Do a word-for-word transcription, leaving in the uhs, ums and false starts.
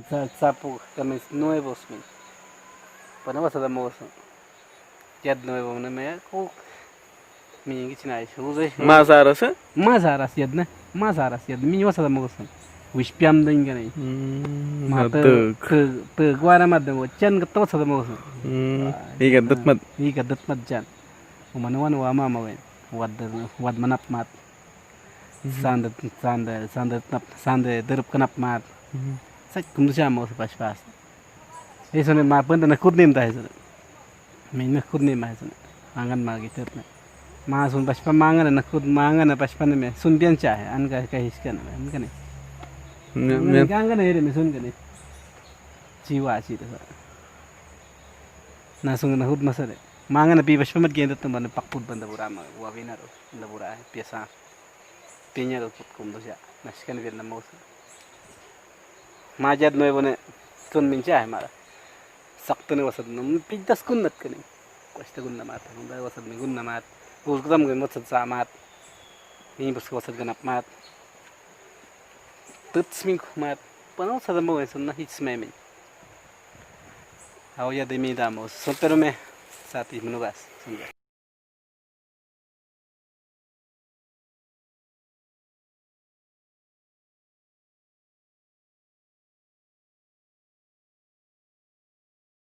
Sa-, sapo kami nuevo smin. Pana wasa da moso. Yad nuevo na me ko. Mi ngi china isu ze. Más aras, eh? Más aras yad na. Más aras yad. Mi wasa da moso. Wish piam da inga na. Mm, ma na te, tuk. Te, te guara ma da mo. Chan ka to sa da moso. Mm, iga dat mat. Iga dat mat jan. Umanu wan wa ma ma wen. Wad, wad manap mat. Mhm. Sande, sande, sande tnap, sande derup knap mat. Mhm. Sak kum du siya mo sa pas pas. Eso ne ma pun da na khut nim da eso. Mi na khut nim ma eso ne. Angan ma gi tut ne. Ma sun pas pa ma angan na khut ma angan na pas pa ne me. Sun bian cha hai. An ka, ka his ka na me. An ka ne. Ne, angan ne, ne. Ka angan ne re me sun ka ne. Chi wa chi da sa. Na sun na khut ma sa re. Ma angan na pi pas pa mat gen da tum ban pak put ban da bura ma. Wa vina ro. Da bura hai. Piasa. Pinya da put kum do siya. Na sikan vin na mo sa. Majad noi bone tun min cha hai mara. Sak tun wasat no pidas kun nat kani. Kwasta kun namat. Hunda wasat mi kun namat. Us gudam gun wasat sa mat. Ni bus wasat ganap mat. Tut smin kumat. Panau sa mo sun na hit smemin. Hau ya demi damo. Sun pero me. Sati menugas. Sun ya.